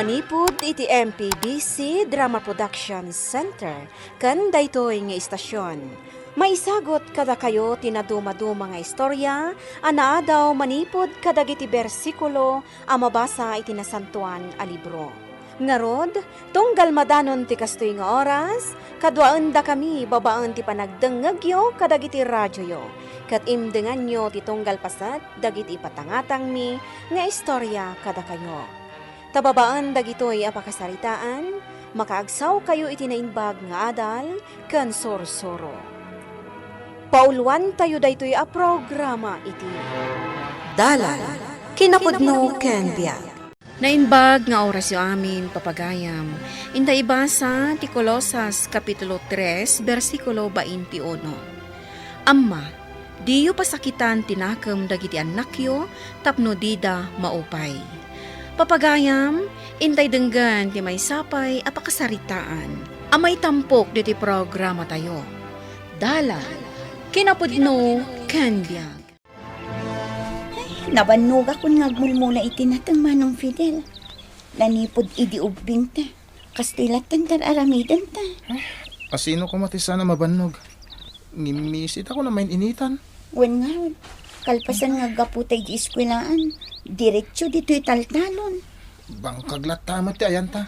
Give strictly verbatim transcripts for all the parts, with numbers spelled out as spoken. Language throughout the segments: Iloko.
Manipud iti M P B C Drama Production Center ken daytoy nga istasion, maisagut kadakayo ti nadumaduma nga istorya a naadaw manipud kadagiti bersikulo a mabasa iti Nasantoan a Libro. Ngarud, tunggal madanon ti kastoy nga oras, kaduaendakami babaen ti panagdengngegyo kadagiti radioyo, ket imdenganyo ti tunggal paset dagiti ipatangatangmi nga istorya kadakayo. Ta babaen dagitoy a pakasaritaan, makaagsawkayo iti naimbag nga adal ken sursuro. Pauluantayo daytoy a programa iti Dalan, Kinapudno ken Biag. Naimbag nga orasyo amin, papagayam. Inta ibasa ti Colosas, Kapitulo tres, bersikulo twenty-uno. Amma, diyo pasakitan ti nakem dagiti annakyo tapno dida maupay. Papagayam, intay denggen ti maysa pay a pakasaritaan a maitampok ditoy programatayo. Dalan, kinapudno, ken biag. Ay, nabannogakon nga agmulmula iti nateng, Manong Fidel. Nanipud idi ubbing ta. Kastoy latta ti ar-aramidenta. Asino koma ti saan a mabannog? Ngimmisit ako na main-initan. Wen ngarud, kalpasan nga aggapu ta iti eskuelaan, diretso ditoy taltalon. Bangkag latta met ti ayanta.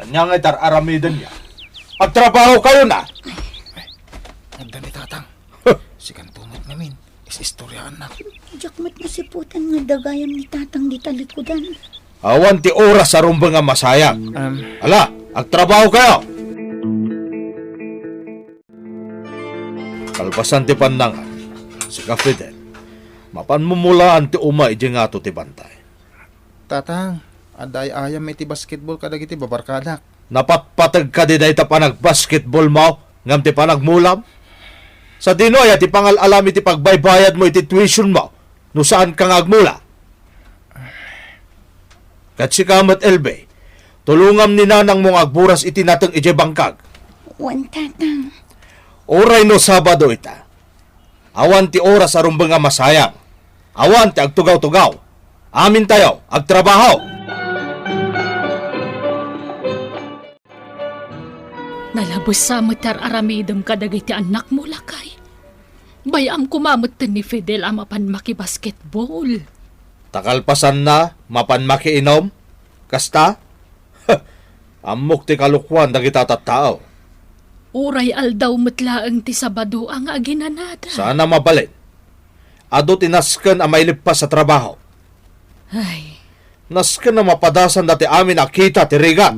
Ania nga itar-aramiden ya? Agtrabaho kayo na! Adda ni Tatang. Sikanto met ngamin, is-istoryaannak. Diak met masiputan nga adda gayam ni Tatang dita likudan. Awan ti oras a rumbeng a masayang. Um, Ala, agtrabaho kayo! Kalpasan ti pannangan, sika Fidel, mapan mumulaan ti uma idiay ngato ti bantay. Tatang, adda ay-ayam iti basketball kadagiti babarkadak. Napatpateg kadi dayta panagbasketball mo ngem ti panagmulam? Sadino aya ti pangal-alam iti pagbaybayad mo iti tuition mo no saan ka nga agmula? Ket sika met, Elbe, tulongam ni nanang mo nga agburas iti nateng idiay bangkag. Wen, Tatang. Uray no Sabado ita, awan ti oras a rumbeng a masayang. Awan ti agtugaw-tugaw. Amintayo, agtrabaho! Nalabes sa met ti ar-aramidem kadagiti annakmo, lakay. Bay-am koma metten ni Fidel a mapan makibasketball. Ta kalpasanna, mapan makiinom? Kasta? Ammok ti kalokuan dagita tattao. Uray aldaw met laeng ti Sabado a nga aginanada. Saan a mabalin. Adu ti nasken a maileppas a trabaho. Ay. Nasken a mapadasan dati amin a kita ti rigat.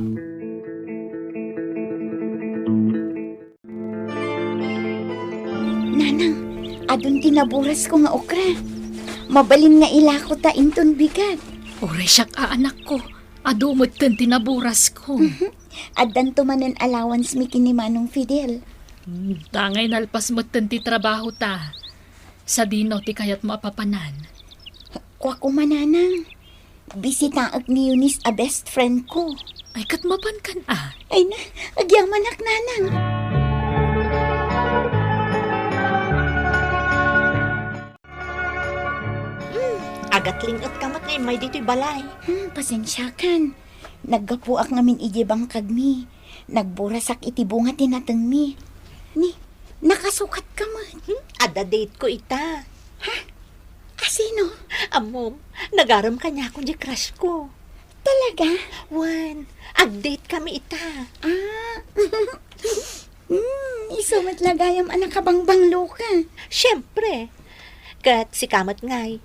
Nanang, adun ti naburasko nga okra. Mabalin nga ilako ta inton bigat. Uray siak a anakko, adu metten ti naburasko. Mhm. Addanto manen allowance mi ken ni Manong Fidel. Hmm, tangay nalpas metten ti trabaho ta. Sadino ti kayatmo a papanan? Kua koma, Nanang. Bisitaek ni Eunice a best friend ko. Ay, ket mapankan a? Ay na, agyamanak, Nanang. Hmm, agatling-etka met nga immay ditoy balay. Hmm, pasensiakan. Naggapuak ngamin idiay bangkagmi. Nagburasak iti bunga ti natengmi. Ni, nakasukatka met. Hmm, adda date ko ita. Ha? Asino? Ammom, nagarem kaniakon diay crush ko. Talaga? Wen, ag-date kami ita. Ah. Hmm, isu met la gayam a nakabangbangloka. Siyempre. Ket sika met ngay,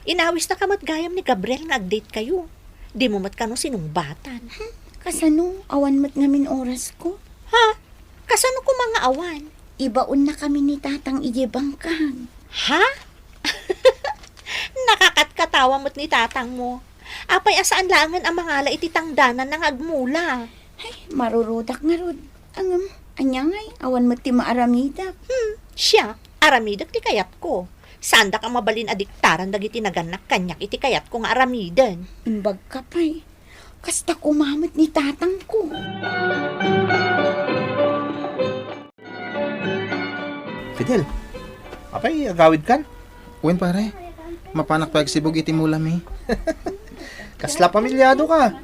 inawistaka met gayam ni Gabriel nga ag-date kayo. Dimo met kano sinungbatan. Hmm, kasano? Awan met ngamin orasko. Ha? Kasano koma nga awan? Ibaonnakami ni Tatang idiay bangkag. Ha? Nakakatkatawa met ni Tatangmo. Apay a saan laengen a mangala iti tangdananna nga agmula? Ay, marurudak ngarud. Ngem, ania ngay, awan met ti maaramidak. Hmm, siak, aramidek ti kayatko. Saandak a mabalin a diktaran dagiti nagannak kaniak iti kayatko nga aramiden. Imbagka pay. Kasta koma met ni tatangko. Fidel, apay agawidkan? Wen, pare. Mapanak pay agsibug iti mulami. Kasla pamiliado ka.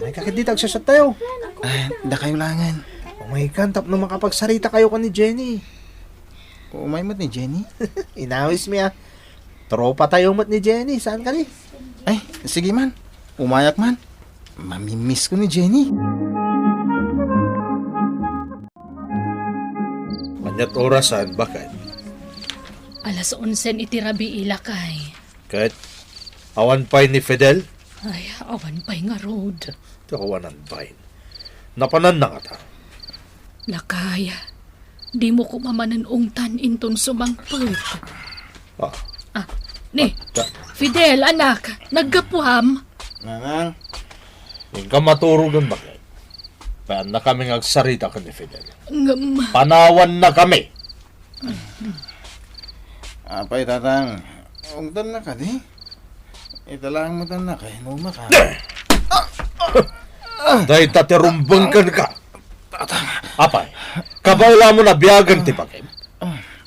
Ay, kakit dita, agsasattayo. Ah, dakayo langen. Umay kan, tapno makapagsarita kayo kan ni Jenny. Umay met ni Jenny? Inawis mi, ah. Tropa tayo met ni Jenny. Saan ka ni? Ay, sige man. Umayak man. Mamimiss ko ni Jenny. Aniat orasan, baket? Alas onsen iti rabii, lakay. Ket awan pay ni Fidel? Ay, awan pay ngarud. Ti awanan pay. Napananna ngata? Lakay, dimo koma manen ungtan inton sumangpet. Ah. Ah, ni, ah, da- Fidel, anak, naggapuam? Nanang. Inka maturogen, baket? Pay annakami nga agsarita ken ni Fidel. Ngem panawannakami. Apay, Tatang, ungtanna kadi? Ita laeng met a nakainumaka. Dayta ti rumbeng kenka. Apay, kabay la mo nabiagen ti bagim?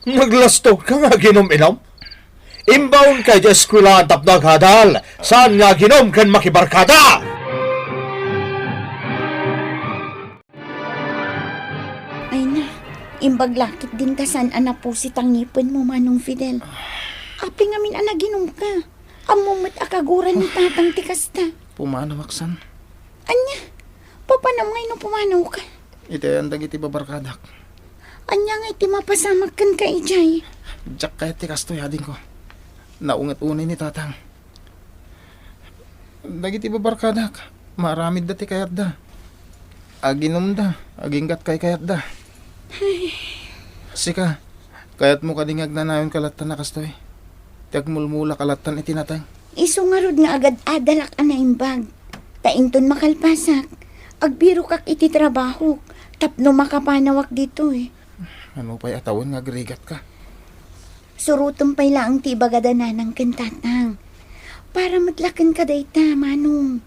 Naglastog ka nga aginum-inum? Imbaon ka iti eskwelahan tapno aghadal, saan nga aginum ken makibarkada. Ay na, imbag la ketdin ta saan a napusit a ngipenmo, Manong Fidel. Apay ngamin a naginumka? Ammom met a kaguran ni Tatang ti kasta. Pumanawak san. Ania? Papanam ngay no pumanawka? Iti ayan dagiti babarkadak. Ania ngay ti mapasamak kenka idiay? Diak kayat ti kastoy, adingko. Naunget unay ni Tatang. Dagiti babarkadak, maaramidda ti kayatda. Aginumda, aginggat kaykayatda. Ay. Sika, kayatmo kadi nga agnanayonka lattan a kastoy? Ti agmulmulaka lattan iti nateng? Isu ngarud nga agad-adalak a naimbag. Ta inton makalpasak, agbirokak iti trabahok tapno makapanawak ditoy. Ano pay a tawen nga agrigatka? Surotem pay laeng ti ibagada nanang ken tatang. Para met la kenka dayta, Manong.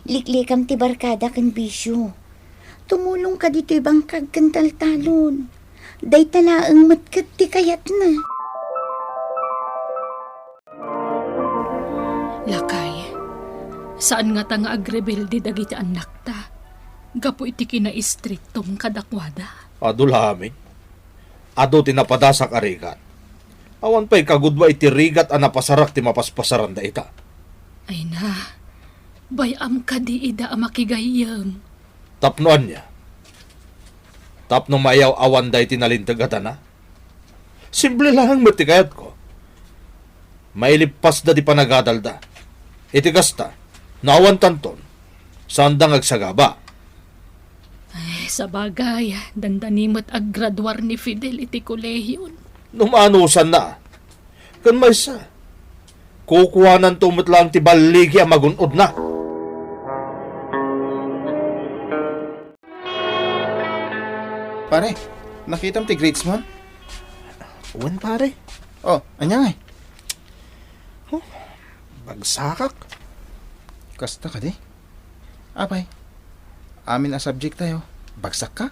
Liklikam ti barkada ken bisio. Tumulongka ditoy bangkag ken taltalon. Dayta laeng met ket ti kayatna. Lakay, saan ngata nga agrebelde dagiti annakta gapu iti kinaistriktom kadakuada? Adu la amin. Adu ti napadasak a rigat. Awan pay kagudua iti rigat a napasarak ti mapaspasaranda ita. Ay na, bay-am kadi ida a makigayyem. Tapno ania? Tapno maiyaw-awanda iti nalinteg a dana? Simple laeng met ti kayatko. Mailippasda ti panagadalda. Iti kasta, no awan tanton, saanda nga agsagaba. Ay, sabagay, dandani met aggraduar ni Fidel iti kolehion. No maanusanna, ken maysa, kukuananto met laeng ti balligi a magun-odna. Pare, nakitam ti grades mo? Wen, pare. Oh, ania ngay? Oh, bagsakak. Kasta kadi? Apay, amin a subject tayo, bagsak ka?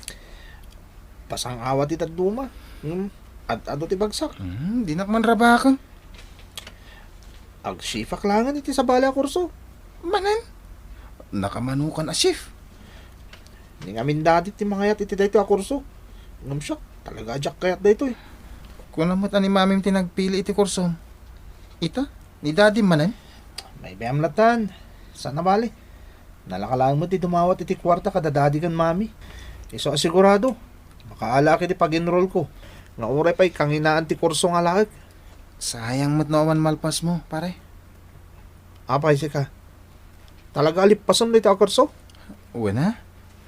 Pasang-awa ti dadduma. Hmm, ad-adu ti bagsak. Hmm, dinak man rabaken. Agsifak laengen iti sabali a kurso. Manen? Nakamanukan a chef. Ni ngamin dadi ti mangayat iti daytoy a kurso. Ngem siak, talaga a diak kayat daytoy. Kuna met a ni mamim ti nagpili iti kursom. Ita, ni dadi manen? Maybe am latan. Saan a bali? Nalaka laeng met ti dumawat iti kuarta kada dadi ken mami. Isu a sigurado, makaalaak iti pag-enroll ko, nga uray pay kanginaan ti kurso nga alaek. Sayang met no awan malpas mo, pare. Apay sika? Talaga a lippasen dayta a kurso? Wen a,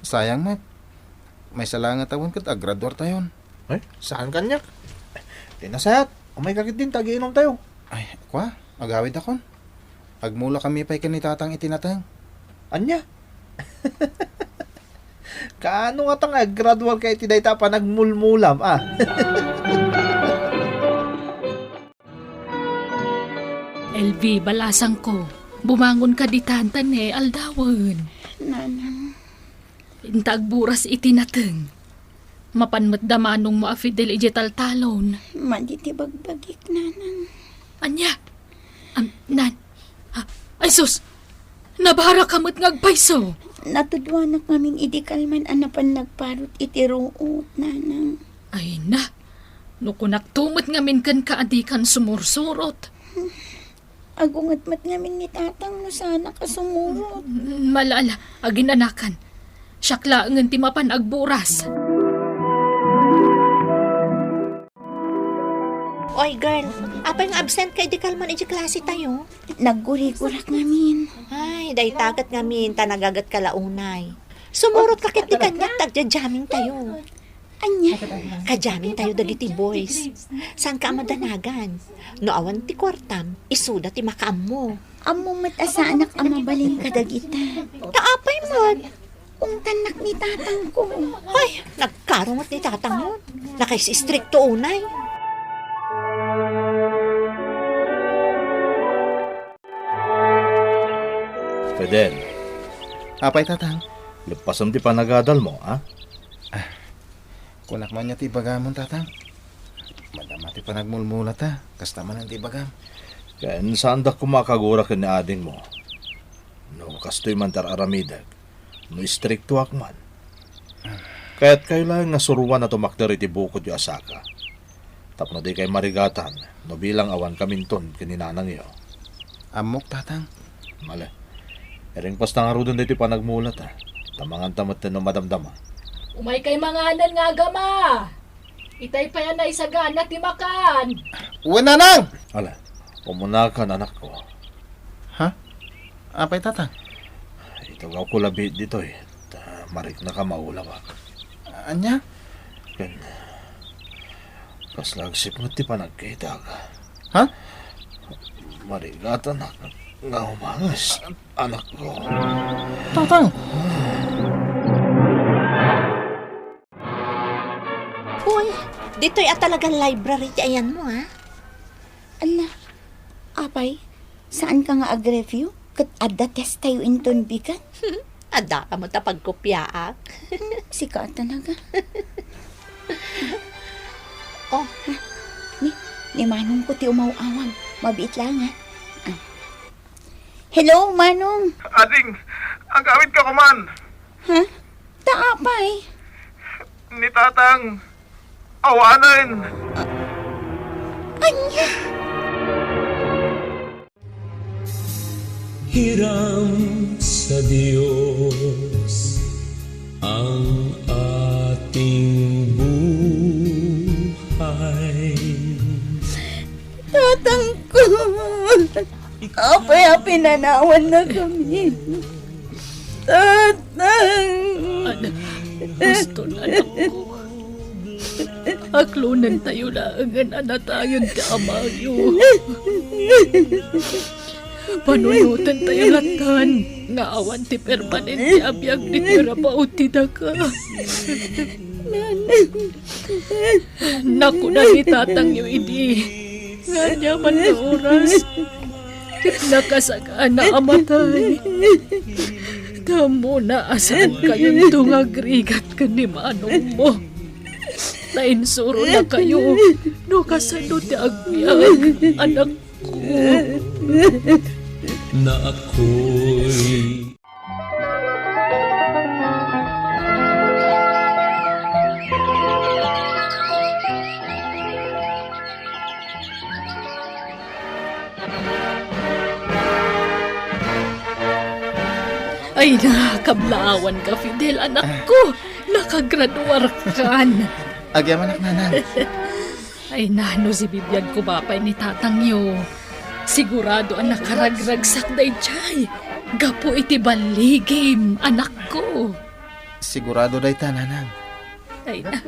sayang met. Maysa laeng a tawen ket agraduar tayon. Ay, saan kaniak? Ti nasayat, umay ka ketdin ta agiinom tayo. Ay, kua, agawid akon. Agmula kami pay ken ni Tatang iti nateng. Ania? Kaano ngata nga aggraduar ka iti dayta a panagmulmulam, a? Elvi, balasangko, bumangon ka ditan ta ne aldawen. Nanang. Inta agburas iti nateng. Mapan met da manong mo a Fidel idiay taltalon. Madi ti bagbagik, Nanang. Ania? Am, nan-, ah, ay sus! Nabaraka met nga agpayso. Natudwanak ngamin idi kalman a napan nagparot iti ruot, nanang. Ay na, no kunakto met ngamin kenka a dikan sumursurot. Agunget met ngamin ni tatang no saanak a sumurot. Malala, aginanakan. Siak laengen ti mapan agburas. Oy, girl, apay nga absent ka idi kalman iti klase tayo? Naggurigurak ngamin. Ay, dayta ket ngamin, ta nagaget ka la unay. Sumurot ka ket di kaniak, ta agja-jamming tayo. Ania? Ka-jamming tayo dagiti boys. Saan ka a madanagan? No awan ti kuartam, isuda ti makaammo. Ammo met a saanak a mabalin kadagita. Ta apay met? Ungtannak ni tatangko. Ay, nagkarungot ni tatangmo. Nakaistrikto unay. Fidel. Apay, tatang? Leppasem ti panagadalmo, a? Ah, kunak man nia ti ibagamon, tatang. Madama ti panagmulmulata, kasta manen ti ibagam. Ken saandak koma a kagura ken ni adingmo. No kastoy man ti ar-aramidek, no istriktoak man. Kayatkayo laeng nga suroan a tumakder iti bukodyo a saka. Tapno dikay marigatan no bilang awankaminton ken ni nanangyo. Ammok, tatang. Male. Iringpasta ngaruden daytoy panagmulata, a. Ta manganta met no madamdama. Umaykay manganen nga agama. Itay pay a naisagana ti makan. Wen, nanang! Ala, umunakan, anakko. Ha? Apay, tatang? Itugawko labi ditoy, ta mariknaka maulawak. Ania? Ken, kasla agsipnget ti panagkitak. Ha? Marigatanak nga umanges, anakko. Tatang! Hoy, ditoy a talaga library ti ayanmo, ha? Ala, apay, saanka nga ag-review? Ket adda testayo inton bigat? Adda ka met a pagkopiaak. Hmm, sika a talaga. Oh. Ha? Ni, ni manongko ti umaw-awag. Mabiit laeng, ha? Ah. Hello, Manong. Ading, agawidka koman. Ha? Ta apay? Ni Tatang, awanen. Ania? Hiram sa Diyos ang ating buhay. Tatangko, apay a pinanawannakami? Tatang! Anak, gusto na, anakko. Aklonentayo laengen a natayen ti amayo. Panunotentayo lattan nga awan ti permanente a biag ditoy rabaw ti daga. Nakuna ni tatangyo idi nga ania man nga oras, ket nakasagana a matay. Ta ammona a saankayonto nga agrigat ken ni manongmo. Ta insuronakayo no kasano ti agbiag, anakko. Naakoy. Ay na, kablaawanka, Fidel, anakko. Nakagraduarkan. Agyamanak, nanang. Ay na, no sibibiag koma pay ni tatangyo, sigurado a nakaragragsak daydiay gapu iti balligim, anakko. Sigurado dayta, nanang. Ay na.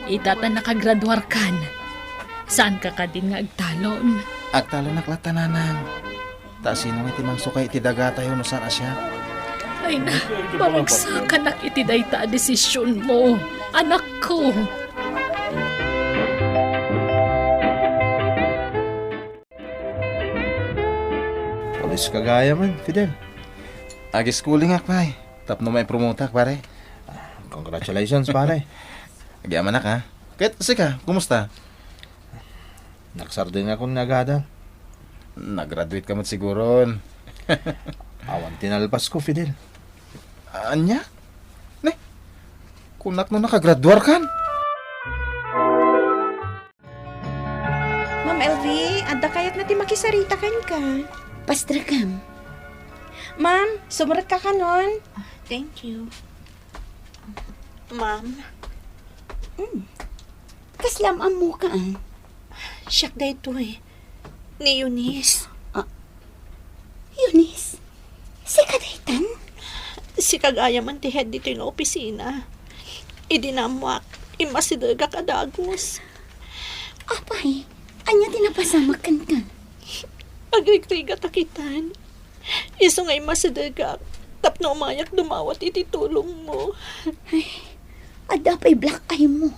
Ita ta nakagraduarkan, saanka kadi nga agtalon? Agtalonak latta, nanang. Ta sino nga ti mangsukay iti dagatayo no saan a siak? Ay na, maragsakanak iti dayta a desisionmo, anakko. Pulis ka gayam, Fidel. Ag-schoolingak pay tapno maipromoteak, pare. Congratulations, pare. Agyamanak, ha? Ket sika, kumusta? Nagsardengakon nga agadal. Nag-graduate ka met siguron. Awan ti nalpasko, Fidel. Ania? Ne? Kunak no nakagraduarkan? Ma'am Elvie, adda kayatna ti makisarita kenka. Pastrekam. Ma'am, sumrekka kanon. Thank you. Ma'am. Mm. Kasla am-ammoka, a? Siak daytoy. Ni Eunice. Ah, Eunice? Sika daytan? Sika gayam ti head ditoy nga opisina. Idi naammoak, immasidegak a dagus. Apay, ania ti napasamak kenka? Agrigrigat a kitan. Isu nga immasidegak tapno umayak dumawat iti tulongmo. Ay, adda pay black eye mo.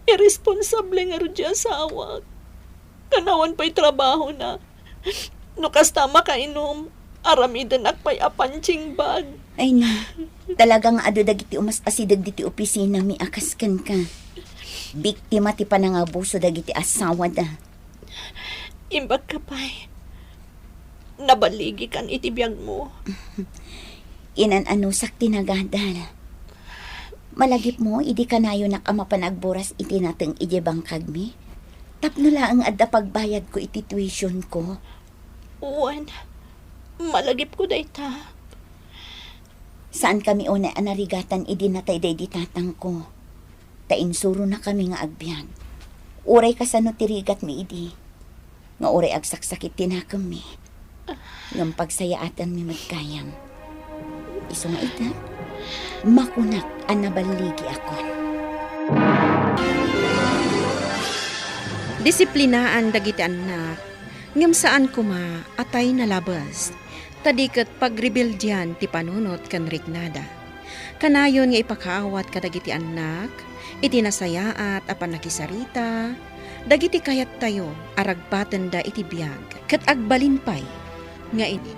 Irresponsable ngarud ti asawak. Kanawan pay trabahona. No kasta makainum, aramidenak pay a punching bag. Ay na, talaga nga adu dagiti umas-asideg diti opisinami a kas kenka. Biktima ti panangabuso dagiti asawada. Imbagka pay, nabaligikan iti biagmo. Inan-anusak ti nagadal. Malagipmo idi kanayonak a mapan agburas iti nateng idiay bangkagmi? Tapno laeng adda pagbayadko iti tuitionko. Wen, malagipko dayta. Saankami unay a narigatan idi natay daydi tatangko. Ta insuronakami nga agbiag. Uray kasano ti rigatmi idi, nga uray agsaksakit ti nakemmi, ngem pagsayaatanmi met gayam. Isu nga ita, makunak a naballigiakon. Disiplinaan dagiti annak, ngem saan koma a tay nalabes, ta di ket pagrebeldian ti panunot ken riknada. Kanayon nga ipakaawat kadagiti annak iti nasayaat a pannakisarita, dagiti kayattayo a ragbatenda iti biag, ket agbalin pay nga idi